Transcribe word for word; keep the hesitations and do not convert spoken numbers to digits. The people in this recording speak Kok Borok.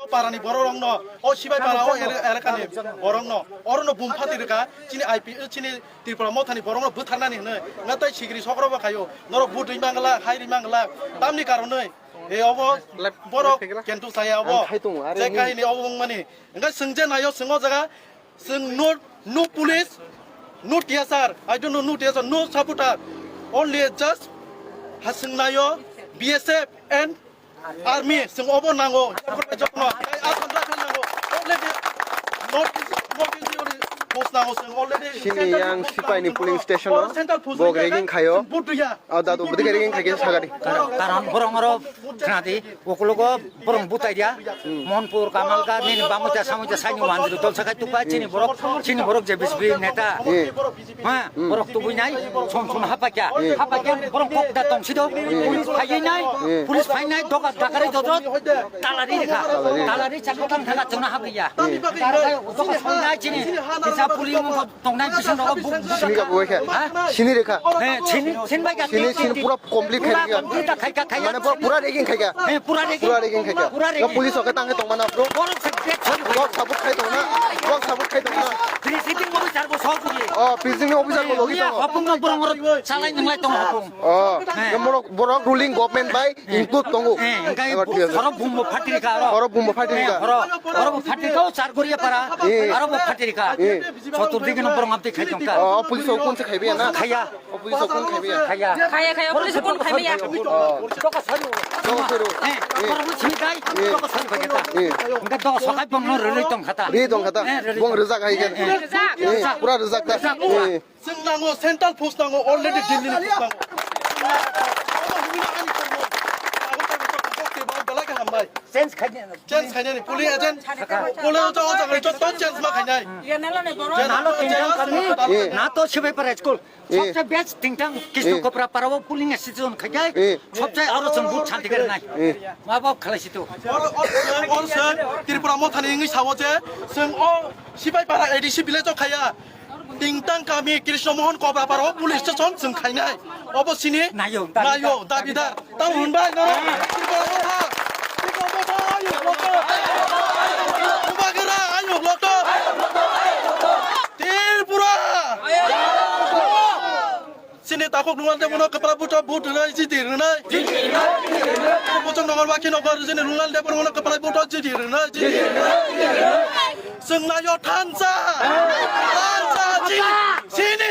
O parani borok rokno, o Sibai para o ele-, elakani borokno, orono bum phati rwkha, chini I P, chini Tripura mothani borokno bwtharnani hwnwi, nga tei sikri sokrokbo khaio, norok vote rwi mangla, hai rwi mangla, tamni karonwi, e obo borok kentu saya obo, je kahini obo wngmani, hwnkhe chwng je naio chwng o jaga, chwng no, no police, no T S R, I don't know, no T S R, no supporter, only just ha chwng naio B S F and Army, chwng obo nango, jokon jokno, tei Assam rifle nango, already North East, North East ni post nango, chwng already Sini central yang force sipai ni nango, polling station o, central force bok ni rigging khayo. Chwng butuya. Ah, dadu, bwdikhe rigging khaikhe sagadi. Karon, karon borong oro khnadi, ukologo borong butai dia, Monpur, Kamalka, nini bangwita samwita saini wandru dol sakai tukpai, chini borok, chini borok je B S P neta. Hmm. Ha, borok tubui nai, som som hapakya. Hmm. Hapakya, borok kok da tong sido. Hmm. Police phaiwi nai, hmm, police phai nai, doka dakari dodot, talari rikha. Talari. Talari chakha tang thaga chona hapakya. Hmm. Doka song nai chini, kisa puli mo tong nai bising rogo bu. Sini ka buai kha. Ha? Sini rikha. He, sini, sin bai ka. Sini, sini pura complete khai rikha. Pura khaika, khaika. Mane pura, pura rigging khaika. He, pura rigging. Pura rigging khaika. Pura rigging. Police oke tangke tongmana bro. Borok se, se, se. Borok sabut khai tongna. Borok sabut khai tongna. Presiding officer bo sokri. Oh, presiding officer bo logi tongo. Hopung no borong borok salai nunglai tong hopung. Oh, he, borok, borok ruling government bai include tongo. He, engkai. Ebar thik ase. Borok bumbo phatri ka aro. Borok bumbo phatri ka. He, borok, borok phatri ka, char goriya para. He. Aro bo phatri ka. He. Sotur digi no borong amti khai tong ka. Oh, police o kun se khaibe na? Khaya. O police o kun khaibe ya? Khaya. Khaya, khaya, police o kun khaibe ya? Oh. Doka sari. Doka sari. Eh, eh, borok no sini dai, eh, doka sari bagi ta. Eh. Engka doka sokai bong no rerei tong khata. Rerei tong khata. Eh, rerei tong. Bong rejak hai kan. Eh, rejak. Eh, pura rejak ta. Rejak, pura. Eh. Chwng nango, central force nango, already Delhi ni force nango. Change khaidi. Change khainani, polling agent, polling agent o jaga jotto change ma khainai. Nalo change tingtang ma khainai. Kami, eh, na to Sibai para school. Eh. Sobse best tingtang Kishno, eh, Kopra para o polling station khainai. Eh. Sobse aro chwng but shanti khainai. Eh. Ma bab khalai situ. Or, or, or, sir, Tripura mothani wngwi sao je, chwng o Sibai para A D C village o khaya. Tingtang kami Krishna Mohan Kobraparo police station chwng khainai. Obo sini nayo, nayo, dabidar. Tamo hwnbai no? Tripura motha. Tripura motha, ayuk loto. Bubagra, ayuk loto. Tripura. Sini takhuk nungal de bono kwpla buto but rwnai, jiti rwnai. Buchung nongol wakhi nokbar sini nungal de bono kwpla buto jiti rwnai, jiti rwnai. Chwng nayo thansa. Thansa, sini, sini.